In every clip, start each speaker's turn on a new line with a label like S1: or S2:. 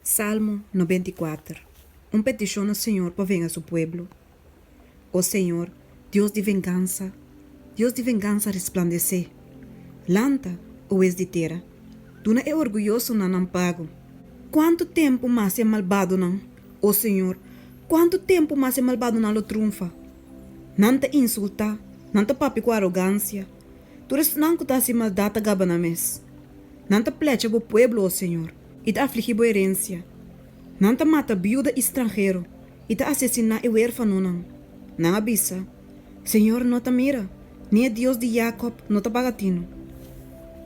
S1: Salmo 94, Un petishon na Señor pa venga su pueblo. O Señor, Dios di vengansa, Dios di vengansa resplandesé. Lanta, o Hues di tera, duna e orguyosonan nan pago. Kuantu tempu mas e malbadonan, o Señor, kuantu tempu mas e malbadonan lo trunfa? Nan ta insultá, nan ta papia ku arogansia. Tur esnan ku ta hasi maldat ta gaba nan mes. Nan ta plecha bo pueblo, o Señor, i ta afligí bo herensia. Nan ta mata biuda i stranhero i ta asesiná e wérfanonan. Nan a bisa, Señor no ta mira, ni e Dios di Jakòb no ta paga tinu.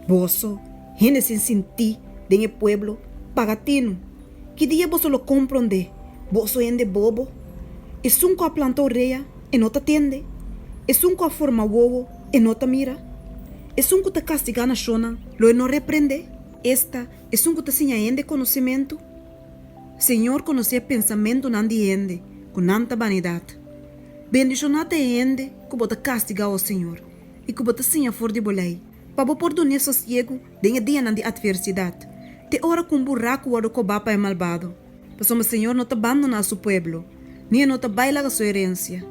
S1: Boso, hende sin sintí den e pueblo, paga tinu! Ki dia boso lo komprondé, boso hende bobo? Esun ku a planta orea, e no ta tende? Esun ku a forma wowo, e no ta mira? Esun ku ta kastigá nashonnan, lo e no reprendé? Esta, esun ku ta siña hende konosementu? Señor konosé e pensamentunan di hende, ku nan ta banidat. Bendishoná ta e hende ku bo ta kastigá, o Señor, i ku bo ta siña for di bo lei, pa bo por dun'é sosiegu den e dianan di atversidat, te ora ku un buraku wòrdu kobá pa e malbado. Pasobra Señor no ta bandoná su pueblo, ni e no ta bai laga su herensia.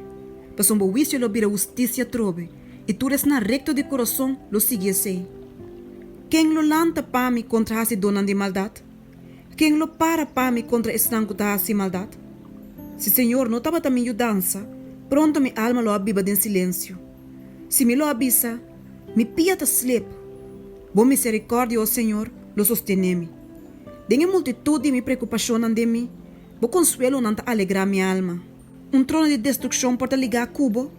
S1: Pasobra bo huisio lo bira hustisia atrobe, i tur esnan rekto di kurason lo sigui esei. Ken lo lanta pa mi kontra hasidónan di maldat? Ken lo para pa mi kontra esnan ku ta hasi maldat? Si Señor no tabata mi yudansa, pronto mi alma lo a biba den silensio. Si mi lo a bisa, Mi pia ta slep, Bo miserikòrdia, o Señor, lo sostené mi. Den e multitut di mi preokupashonnan den mi, Bo konsuelonan ta alegrá mi alma. Un trono di destrukshon por ta ligá ku Bo,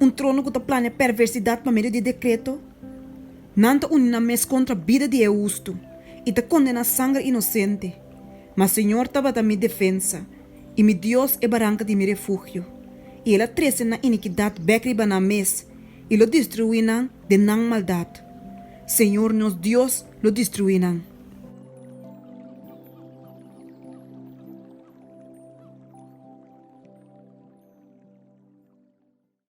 S1: un trono ku ta plania perversidat pa medio di dekreto? Nan ta uni nan mes kontra bida di e hustu i ta kondená sanger inosente. Ma Señor tabata mi defensa, i mi Dios e baranka di mi refugio, i El a trese nan inikidat bèk riba nan mes i lo destruí nan den nan maldat. Señor nos Dios lo destruí nan.